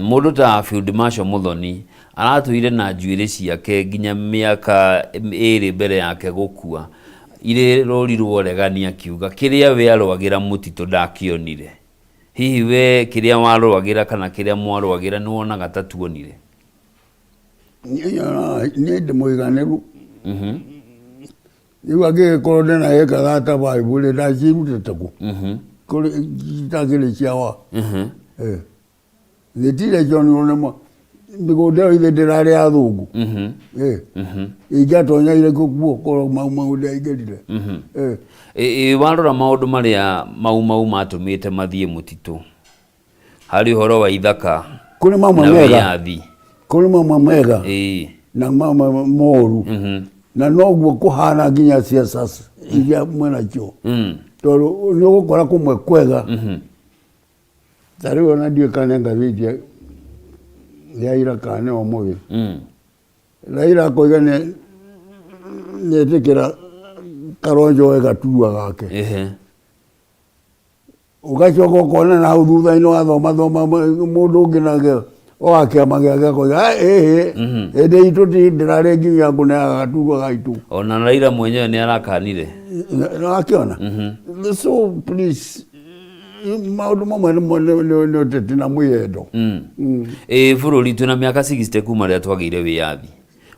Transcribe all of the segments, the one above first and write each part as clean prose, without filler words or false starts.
Mũndũ ta Field Marshal Muthoni aratũire na njuĩrĩ ciake nginya mĩaka ĩrĩ mbere yake gũkua irĩ rũri rwa ũregani akiuga kĩrĩa we arũagĩra mũtitũ ndakĩonire. Hihi we kĩrĩa warũagĩra kana kĩrĩa mwarũagĩra nĩ wonaga ta tuonire? Niĩ nyonaga niĩ ndĩ mũiganĩru. Rĩu angĩgĩkorwo ndĩna ĩka thata five rĩ ndacirutĩte kũ? Kũrĩ itakĩrĩ cia wa? Eh. Nĩ tire cionirwo nĩ ma mĩgũnda ĩyo ithe ndĩrarĩ ya athũngũ. Eh. Ingĩatonya irĩkũ kuo korwo mau mau ndĩaingĩrire. Eh. Ĩ warora maũndũ marĩa Mau Mau matũmĩte mathiĩ mũtitũ harĩ ũhoro wa ithaka Kũrĩ mamwe na mega. wĩyathi. Kũrĩ mamwe mega na mamwe moru. Na noguo kũhana nginya ciaca iria mwĩnacio. Tondũ nĩ ũgũkora kũmwe kwega. Ta rĩu ona ndiũĩ kana nĩ ngathĩti ya ira kana nĩ ũmũthĩ. Raila akoiga nĩ nĩetĩkĩra Kalonzo oe gaturwa gake. Ũgacoka ũkona na hau thutha-inĩ wathoma thoma mũndũ ũngĩ nake wa kĩama gĩake akoiga "Ah, ĩhĩ hĩndĩ itũ ti ndĩrarĩ nginya kũneaga gaturwa gaitũ. Ona Raila mwenyewe nĩ arakanire. Nĩwakĩona? So please maũndũ mamwe nĩ ũteti na mwĩyendo. Ĩ bũrũri twĩna mĩaka 60 kuma rĩrĩa twagĩire wĩyathi.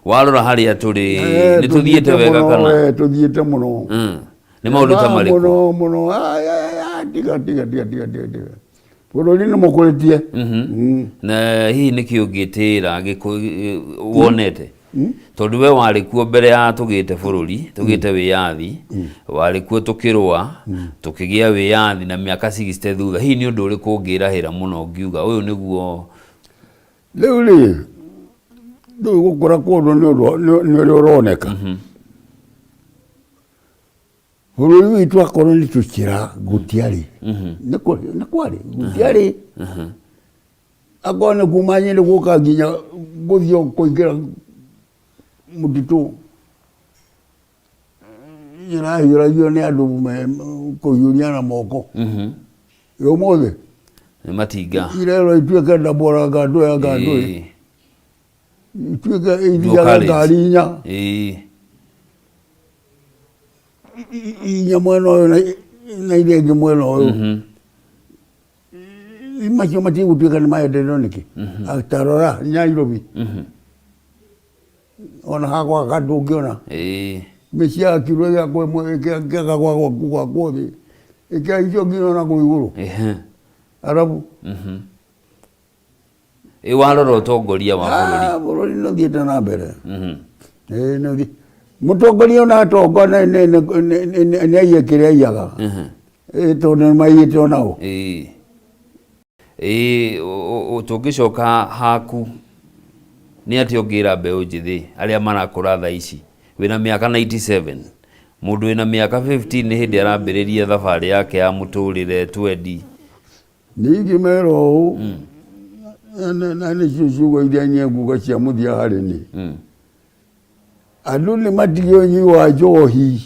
Warora harĩa tũrĩ nĩ tũthiĩte wega kana? Tũthiĩte mũno. Nĩ maũndũ ta marĩkũ? Mũno mũno. Ai, ai, ai, Tiga tiga tiga tiga tiga tiga. Bũrũri nĩ mũkũrĩtie. Na hihi nĩkĩ ũngĩtĩĩra wonete? Tondũ we warĩ kuo mbere ya tũgĩte bũrũri, tũgĩte wĩyathi, warĩ kuo tũkĩrũa, tũkĩgĩa wĩyathi na mĩaka 60 thutha. Hihi nĩ ũndũ ũrĩkũ ũngĩrahĩra mũno ũngiuga ũyũ nĩguo? Rĩu rĩ, rĩu gũkũra kũndũ nĩ ũndũ nĩ ũrĩa ũroneka. Bũrũri witũ akorwo nĩ tũcĩra gũtiarĩ. Nĩ kwarĩ, gũtiarĩ. Akorwo nĩ kuma Nyĩrĩ gũka nginya gũthiĩ kũingĩra mũtitũ ĩrahiũragio nĩ andũ kũhiũria na moko. Ĩ ũmũthĩ Nĩ matinga. irerwo ituĩke ndambũra ngandũ ya ngandũ ituĩke ithiaga Dual ngari inya inya mwena ũyũ na iria ingĩ mwena ũyũ. Macio matigũtuĩka nĩ maendereo nĩkĩ? Ta rora Nairobi. Ona hakwa ndũngĩona. Mĩciĩ yakirwo ĩgakwo ĩmwe ĩkĩaga gwakwo thĩ ĩkĩhaicio nginya ona kũu igũrũ. Arabu. Ĩ warora ũtongoria wa bũrũri? Ah, bũrũri nĩ ũthiĩte na mbere. Ĩĩ nĩ ũthiĩ. Mũtongoria ona atonga nĩ aiye kĩrĩa aiyaga. Ĩĩ tondũ nĩ maiyĩte onao. Ĩĩ tũngĩcoka haku nĩ atĩa ũngĩra mbeũ njĩthĩ arĩa marakũra thaa ici? Wĩna mĩaka 97, mũndũ wĩna mĩaka 15 nĩ hĩndĩ arambĩrĩria thabarĩ yake ya mũtũrĩre 20. Nĩ ingĩmera ũũ, na nĩcio ciugo iria niĩ nguga cia mũthia harĩ niĩ. Andũ nĩ matige ũnyui wa njohi.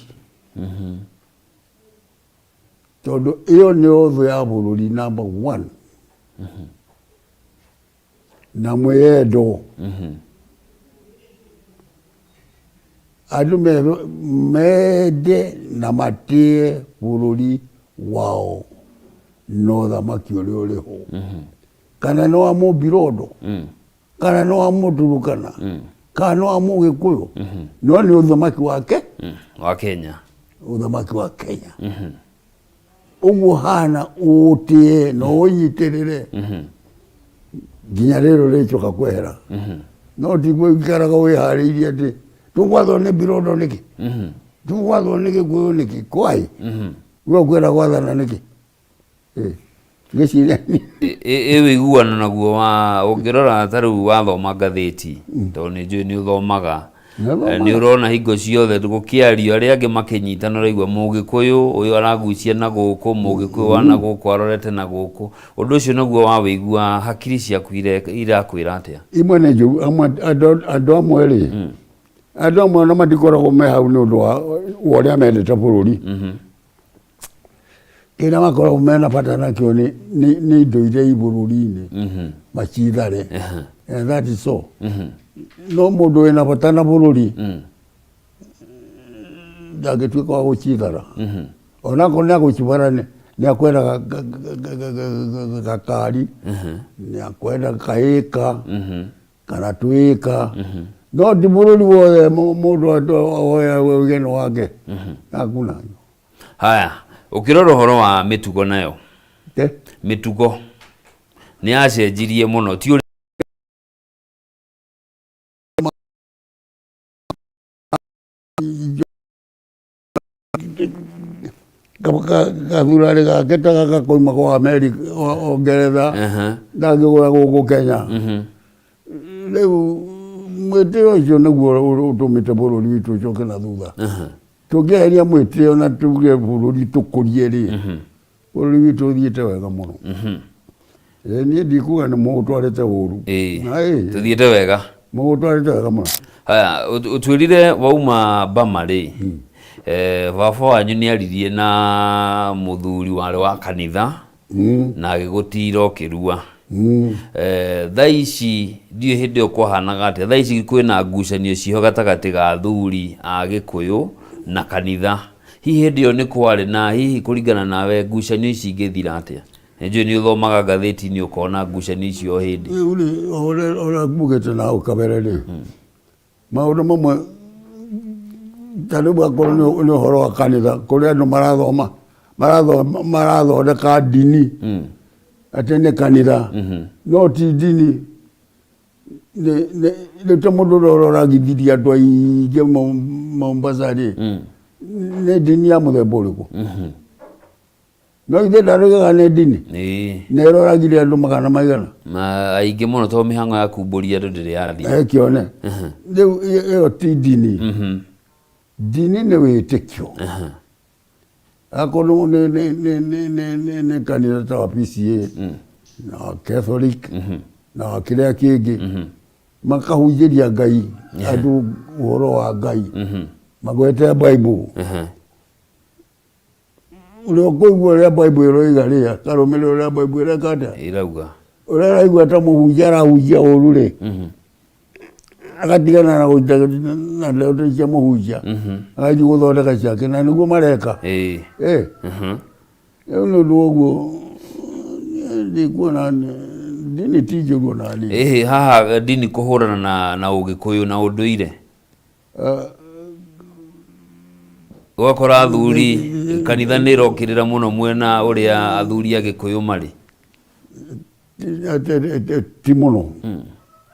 Tondũ ĩyo nĩyo thũ ya bũrũri number one. Na mwĩyendo. Andũ mende na matĩe bũrũri wao na ũthamaki ũrĩa ũrĩ ho. Kana nĩ wa Mũmbirondo, kana nĩ wa Mũturukana, kana nĩ wa Mũgĩkũyũ, no nĩ ũthamaki wake, Wa Kenya. Ũthamaki wa Kenya. Ũguo hana ũũtĩe na ũnyitĩrĩre nginya rĩrĩ ũrĩcoka kwehera. No tiguo ikaraga wĩharĩirie atĩ tũgwathwo nĩ Mbirondo nĩkĩ? Tũgwathwo nĩ Gĩkũyũ nĩkĩ? Kwai? We ũkwenda gwathana nĩkĩ? Ngĩciria Ĩ ũiguano naguo wa ũngĩrora ta rĩu wathoma ngathĩti tondũ nĩ njũĩ nĩ ũthomaga. Nĩthomaga. Nĩ ũrona hingo ciothe gũkĩario arĩa angĩ makĩnyitana ũraigua Mũgĩkũyũ ũyũ aragucia na gũkũ, Mũgĩkũyũ wa na gũkũ arorete na gũkũ. Ũndũ ũcio naguo wawĩigua hakiri ciaku irakwĩra atĩa? Imwe nĩ njũru, amwe andũ amwe rĩ, andũ amwe ona matikoragwo me hau nĩ ũndũ wa ũrĩa mendete bũrũri. Kĩrĩa makoragwo mena bata nakĩo nĩ nĩ- nĩ indo iria i bũrũri-inĩ macithare. And that is so. No mũndũ wĩna bata na bũrũri ndangĩtuĩka wa gũcithara. Onakorwo nĩ agũcibara nĩ nĩ akwenda gakari, nĩ akwenda kaĩka kana twĩka. No ti bũrũri wothe mũndũ oya ũgĩ nĩ wake. Hakuna. Haya, ũkĩrora ũhoro wa mĩtugo nayo, Eh? mĩtugo nĩ yacenjirie mũno, ti ũrĩa Gathurarĩ gake ta gaka koima kwa Amerika, o Ngeretha, ndangĩgũra gũkũ Kenya. Rĩu mwĩtĩo ũcio nĩguo ũtũmĩte bũrũri witũ ũcoke na thutha. Tũngĩeheria mwĩtĩo na tuge bũrũri tũkũrie rĩ, bũrũri witũ ũthiĩte wega mũno. Ĩ, niĩ ndikuga nĩ mũũtwarĩte ũru. Ĩĩ. Tũthiĩte wega. Mũũtwarĩte wega mũno. Haya, ũtwĩrire wauma Bama rĩ, baba wanyu nĩ aririe na mũthuri warĩ wa kanitha na agĩgũtira ũkĩrua. Thaa ici ndiũĩ hĩndĩ ĩyo kwahanaga atĩa, thaa ici kwĩna ngucanio ciĩho gatagatĩ ga athuri a Gĩkũyũ na kanitha. Hihi hĩndĩ ĩyo nĩ kwarĩ na hihi kũringana nawe ngucanio ici ingĩthira atĩa? Nĩ njũĩ nĩ ũthomaga ngathĩti-inĩ ũkona ngucanio icio o hĩndĩ. Rĩu rĩ, o ũrĩa mbugĩte na hau kabere rĩ, maũndũ mamwe ta rĩu akorwo nĩ ũhoro wa kanitha, kũrĩ andũ marathoma, marathoma, marathondeka ndini atĩ nĩ kanitha, no ti ndini. Rĩu ta mũndũ ũrĩa ũroragithirie andũ aingĩ Mombasa rĩ, nĩ ndini ya mũthemba ũrĩkũ? No ithe ndaroigaga nĩ ndini. Nĩ ĩroragire andũ magana maigana. Ma aingĩ mũno tondũ mĩhang'o ya kumbũria andũ ndĩrĩ yathira. Kĩone. Rĩu ĩyo ti ndini. Ndini nĩ wĩtĩkio. Akorwo nĩ nĩ nĩ nĩ nĩ nĩ nĩ kanitha ta wa PCA na wa Catholic na wa kĩrĩa kĩngĩ makahunjĩria Ngai andũ ũhoro wa Ngai magwete Bible. Ũrĩa ũkũigua ũrĩa Bible ĩroiga rĩ, akarũmĩrĩra ũrĩa Bible ĩreka atĩa? Ĩrauga. Ũrĩa araigua ta mũhunjia arahunjia ũru rĩ, agatigana na na ndeto cia mũhunjia, agathiĩ gũthondeka ciake na nĩguo mareka. Rĩu nĩ ũndũ wa ũguo ndikuona ndini ti njũru ona nini. Ĩhĩ haha ndini kũhũrana na ũgĩkũyũ na ũndũire. Ũgakora athuri kanitha nĩ ĩrokĩrĩra mũno mwena ũrĩa athuri a Gĩkũyũ marĩ. Ti mũno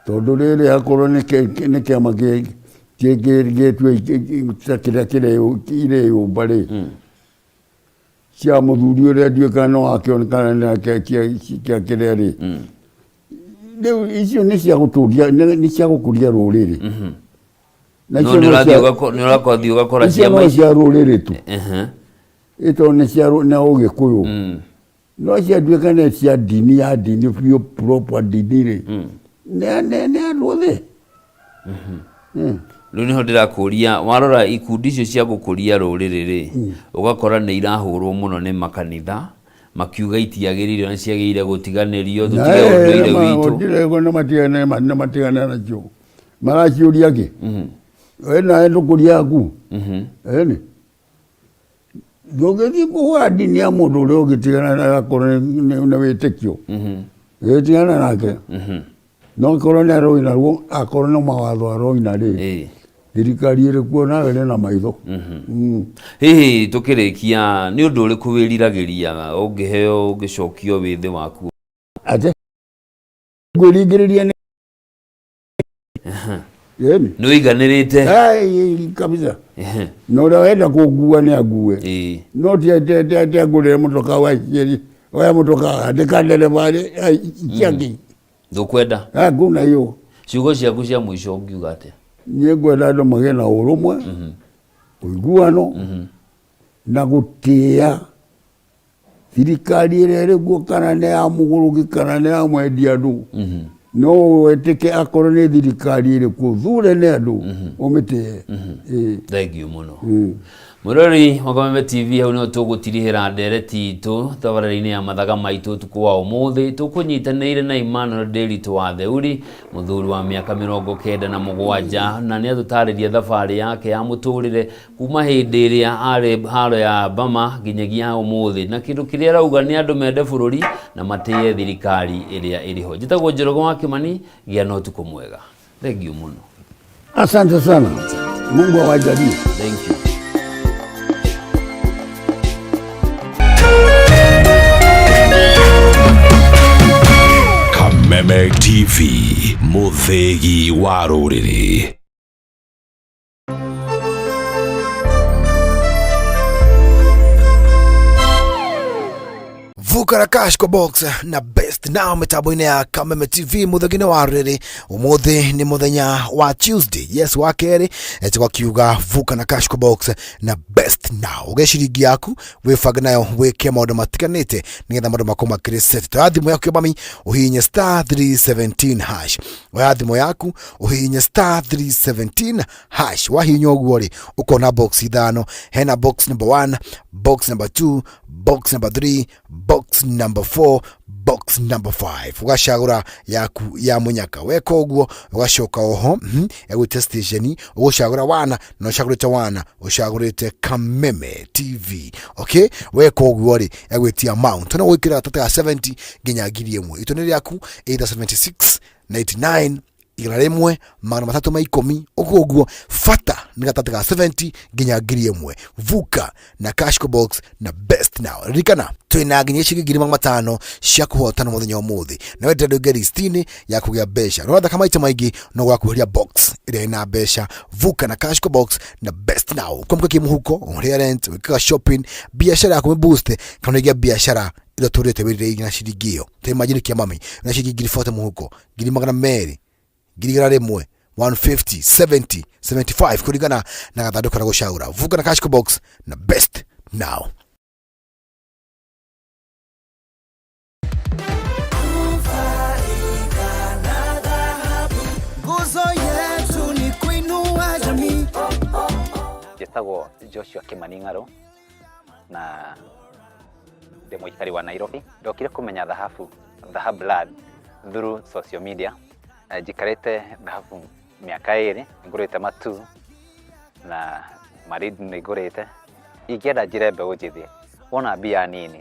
tondũ rĩrĩ akorwo nĩ kĩama gĩtue ta kĩrĩa ireyũmba rĩ, cia mũthuri ũrĩa ndiũĩ kana no akĩonekana nĩ kĩa kĩrĩa rĩ, rĩu icio nĩ cia gũtũria nĩ cia gũkũria rũrĩrĩ. Na No icio nĩ no ũrathiĩ cia- nĩ ũrathiĩ ũgakora icio ciama no ici. cia rũrĩrĩ tu ĩtondũ nĩ cia na ũgĩkũyũ. No ciatuĩka nĩ cia ndini ya ndini biũ proper ndini rĩ, nĩ andũ othe. Rĩu nĩho ndĩrakũria, warora ikundi icio cia gũkũria rũrĩrĩ rĩ, ũgakora nĩ irahũrwo mũno nĩ makanitha makiuga itiagĩrĩire na ciagĩrĩire gũtiganĩrio, tũtige ũndũire witũ. Nĩ matigane nacio maraciũria kĩ we nawe ndũkũria yaku ĩni ndũngĩthiĩ kũhũra ndini ya mũndũ ũrĩa ũngĩtigana na akorwo nĩ wĩtĩkio gĩtigana nake no korwo nĩ arũi naruo akorwo nĩ mawatho aroina rĩ thirikari ĩrĩ kuo nawe ĩrĩ na maitho. Hihi tũkĩrĩkia nĩ ũndũ ũrĩkũ wĩriragĩria ũngĩheo ũngĩcokio wĩthĩ waku? Atĩ ngwĩringĩrĩria nĩ Ĩni. Nĩ ũiganĩrĩte? Ai, kabisa. Na ũrĩa wenda kũngua nĩ angue. No ti atĩ atĩ angũrĩre mũtoka wa cieri, oya mũtoka andĩka ndereba rĩ, ai, ciakĩ. Ndũkwenda? Ah, nguna hiyo. Ciugo ciaku cia mũico ũngiuga atĩa? Niĩ ngwenda andũ magĩe na ũrũmwe, ũiguano, na gũtĩĩa thirikari ĩrĩa ĩrĩ kuo kana nĩ ya mũgũrũki kana nĩ ya mwendi andũ. No wetĩke akorwo nĩ thirikari ĩrĩkũ thure nĩ andũ ũmĩtĩe. Ĩĩ. Thengiũ mũno. Mũrori wa Kameme TV, hau nĩho tũgũtirihĩra ndereti itũ tabarĩra-inĩ ya mathaga maitũ ũtukũ wa ũmũthĩ. Tũkũnyitanĩire na Emmanuel Nderitu wa Theuri, mũthuri wa mĩaka 97, na nĩ atũtarĩria thabarĩ yake ya mũtũrĩre kuma hĩndĩ ĩrĩa arĩ haro ya Bama nginyagia ũmũthĩ, na kĩndũ kĩrĩa arauga nĩ andũ mende bũrũri na matĩye thirikari ĩrĩa ĩrĩho. Njĩtagwo Njoroge wa Kĩmani, gĩa na ũtukũ mwega. Thank you mũno. Asante sana, Mungu awajalie. Thank you. Kameme TV, mũthĩgi wa rũrĩrĩ. Vuka na cash kwa box na best now mitambo-inĩ ya Kameme TV mũthenya wa rĩrĩ. Ũmũthĩ nĩ mũthenya wa Tuesday, yes, wa kerĩ, tũgakiuga vuka na cash kwa box na best now. Ũgĩe ciringi yaku wĩbange nayo wĩke maũndũ matiganĩte nĩgetha maũndũ maku makĩrĩ set. Toya thimũ yaku mami ũhihinye star 317 hash. Oya thimũ yaku ũhihinye star 317 hash. Wahihinya ũguo rĩ, ũkona box ithano. Hena box number 1, box number 2, box number 3, box number 4, box number 5. Ũgacagũra yaku ya mũnyaka. Weka ũguo ũgacoka oho, egwĩte station, ũgũcagũra wana na ũcagũrĩte wana, ũcagũrĩte Kameme TV. Okay, weka ũguo rĩ, egwĩtia amount no gwĩkĩra gatagatĩ ga 70 nginya 1000. Itũ nĩ rĩaku either 76, 99, 100, 310, ũguo ũguo. Bata nĩ gatagatĩ ga 70 nginya 1000. Vuka na cash box na best now. Ririkana twĩna nginya ciringi 500,000 cia kũhotana mũthenya ũmũthĩ, na wendete ndũngĩ list-inĩ ya kũgĩa mbeca. Ũrathaka maita maingĩ no gwakuhĩria box ĩrĩa ĩna mbeca. Vuka na cash box na best now. Kwamũka kĩmũhuko, ũrĩa rent, wĩkaga shopping, biacara yaku mĩboost, kana ũige biacara ĩrĩa ũtũrĩte wĩrirĩirie na ciringi ĩyo. Ta imagine kĩa mami na ciringi 40,000 mũhuko, 200,000, 100,000, 150, 70, 75, kũringana na gathandũkũ karĩa gũcagũra. Vuka na cash box na best now. Nguzo yetu ni kuinua jamii. Njĩtagwo Joshua Kimani Ng'arũ na ndĩ mũikari wa Nairobi. Ndokire kũmenya thahabu, Dhahabu Land, through social media. Na njikarĩte Dhahabu mĩaka 2, ngũrĩte matu na marindi nĩ ngũrĩte. Ingĩenda njĩre mbeũ njĩthĩ, wona mbia nini